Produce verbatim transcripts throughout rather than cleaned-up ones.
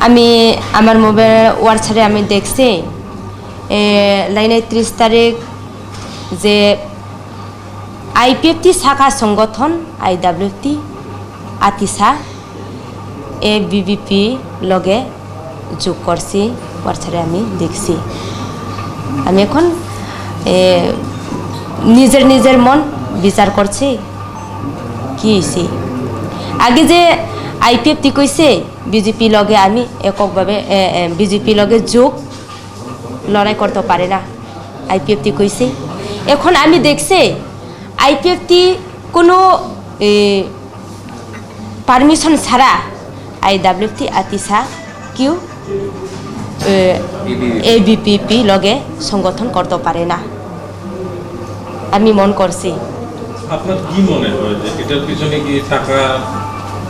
আমি আমার মোবাইল WhatsApp-এ আমি দেখছি, এ, লাইনে ত্রিশ তারিখ যে আইপিএফটি শাখা সংগঠন আইডাব্লিউটি আতিসা এ বিবিপি লগে যোগ করছি, WhatsApp-এ আমি দেখছি। আমি এখন, এ, নিজের নিজের মন বিচার করছি কি হয়েছে। আগে যে আইপিএফটি কইছে, বিজেপি লগে আমি এককভাবে, এ, এ, বিজেপি লগে যোগ লড়াই করতে পারে না, আইপিএফটি কইছে। এখন আমি দেখছি আইপিএফটি কোনো, এ, পারমিশন ছাড়া আইডাব্লিউটি আতিসা কেউ, এ, এবিপিপি লগে সংগঠন করতে পারে না। আমি মন করছি। আপনার কি মনে হয় যে এটার পিছনে কি টাকা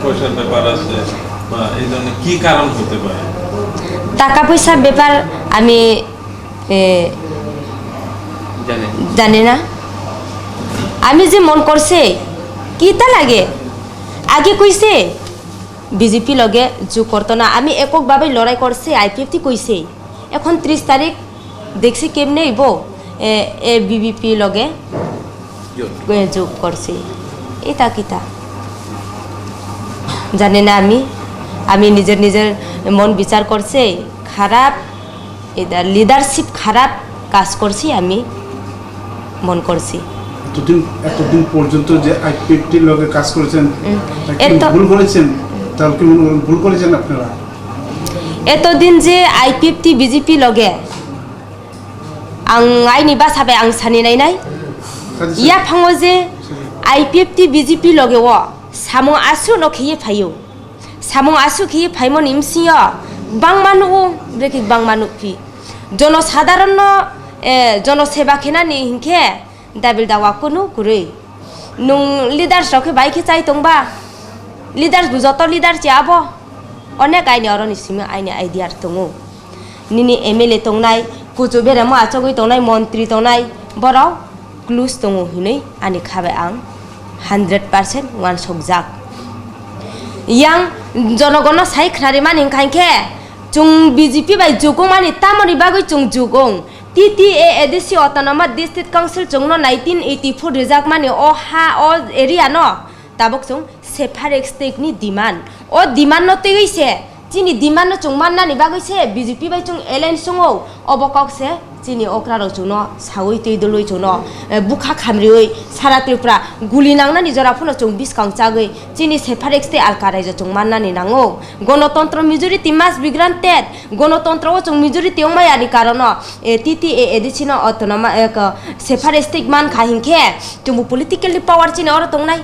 পয়সার ব্যাপার আছে বা এই ধরনের কি কারণ হতে পারে? টাকা পয়সার ব্যাপার আমি, এ, জানে। জানি না। আমি যে মন করছে, কিতা লাগে? আগে কইছে, বিজেপি লগে যোগ করতো না। আমি এককভাবে লড়াই করছে, আইপিএফটি কইছে। এখন ত্রিশ তারিখ দেখছি কেমনে হইব, এ, এ বিবিপি লগে যোগ। এ, যোগ করছে। এটা কিতা? জানি না আমি। আমি নিজের নিজের মন বিচার করছে, খারাপ, এটা লিডারশিপ খারাপ কাজ করছি আমি মন করছি। এতদিন, এতদিন পর্যন্ত যে আইপিএফটির লগে কাজ করেছেন, হুম। তা কি এত ভুল করেছেন? তাহলে কি মনে করেন ভুল করেছেন আপনারা? এতদিন যে আইপিএফটি বিজেপি লগে ang aini basa bai ang sani nainai. Sadi, sadi. Yaphango je sadi. Aipepti bijepi loge o samung aswk no khiye phaio. Samung aswk khiye phaimoni bsingyo bangma nukgo, brekhe bangma nukphi. Jono sadharon no, eh, jono seba khenani hinkhe dabil dawa kunu kwrwi. Nwng leaders rok khe bai khe chai tongba? Leaders bo joto leader se abo. Onek aini oroni simi aini idea tongo. Nini M L A tongnai, kuchu beremo achogwi tongnai, montri tongnai, borok close tongo hinwi ani kha bai ang hundred percent uansukjak. Yang jonogono sai khnarimani hinkha hinkhe chwng B J P bai jukungmani tamoni bagwi chwng jukung. T T A A D C Autonomous District Council chwngno nineteen eighty-four rijakmani o ha, o area no tabuk chwng separate state ni demand. O demand no twiwi se, chini demand no chwng mannani bagwi se B J P bai chwng alliance wngo. Obo kok se chini okra rok chwngno sawi twi dwlwi chwngno, eh, bukha khamriwi sara Tripura guli nangnani jora phano chwng biskang chagwi chini separate state alka raijo chwng mannani nango. Gonotontro majority must be granted. Gonotontro o chwng majority wngmaya ni karono, eh, T T A A D C no autonomous, eh, ko, separate state mankha hinkhe chwngbo politically power chini oro tongnai.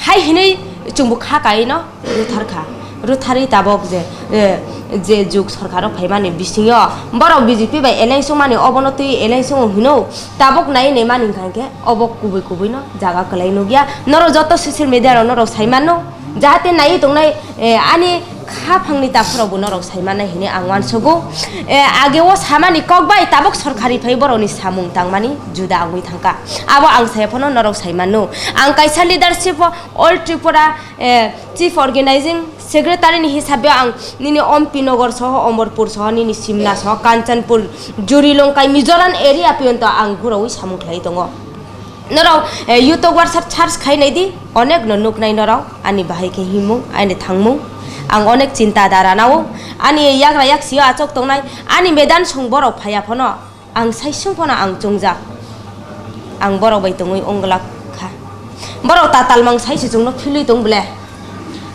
Hai hinwi chwngbo kha kaino rwtharkha. Rwtharwi tabok je, eh, je juk sorkaro phaimani bisingo borok B J P bai alliance wngmani obono twi alliance wngo hino tabok nai nai mani hinkha hinkhe obo kubui kubui no jaga kwlai nukya. Norok joto social media rok norok sai mano. Jahate naiwi tongnai, eh, ani khaphangni tapharokbo norok sai mannai hinwi ang uansugo. Eh, age o samani kok bai tabuk sorkari phai borokni samung tangmani juda wngwi thangkha. Abo ang saya phano norok sai mano. Ang kaisa leadership o All Tripura, eh, Chief Organizing Secretary ni hisabe ang nini Ompi Nagar soho, Omorpur soho, nini Simna soho, Kanchanpur, Juri Longkai, Mizoram area piyonto ang guraui samung khlai tongo. Norok, eh, YouTube, WhatsApp search khai nai di, onek no nuknai norok, ani bahai khe himung, ani thangmung. Ang onek chinta dara nao, ani yagra yaksio achok tongnai, ani medan song borok phaiya phano, ang saisung phano ang chungjak. Ang borok bai tongwi ongglak kha. Borok tatal mang sai se chwngno philwi tong ble.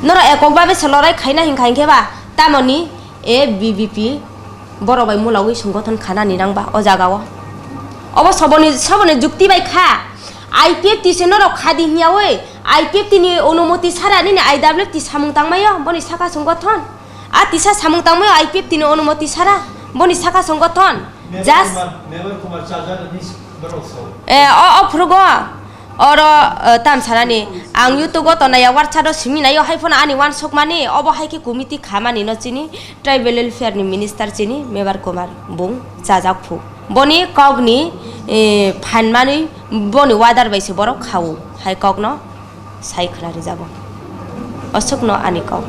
Norok ekok babe se lorai khaina hinkha hinkhe ba, tamoni A B V P borok bai mulogwi songgothon khanani nangba o jagao. Obo soboni, soboni jukti bai kha. I P F T se norok khadi hiyawi, I P F T ni onumoti sara nini I W F T samung tangmaio, boni saka songgothon. A tisa samung tangmaio I P F T ni onumoti sara, boni saka songgothon. Just Kumar, Mevar Kumar Chajar ni borok sao. Eh, o, o phrugo. Oro, eh, tam sanani, ang YouTube o tongnai ya, WhatsApp o simi naio, hai phano ani uansukmani, obo hai khe committee khamani no chini, tribal welfare ni minister chini, Mevar Kumar bung chajak phu. Boni kok ni, eh, phan manwi boni wadar bai se borok khao, hai kok no sai khwna rijabo. Aswk no ani kok.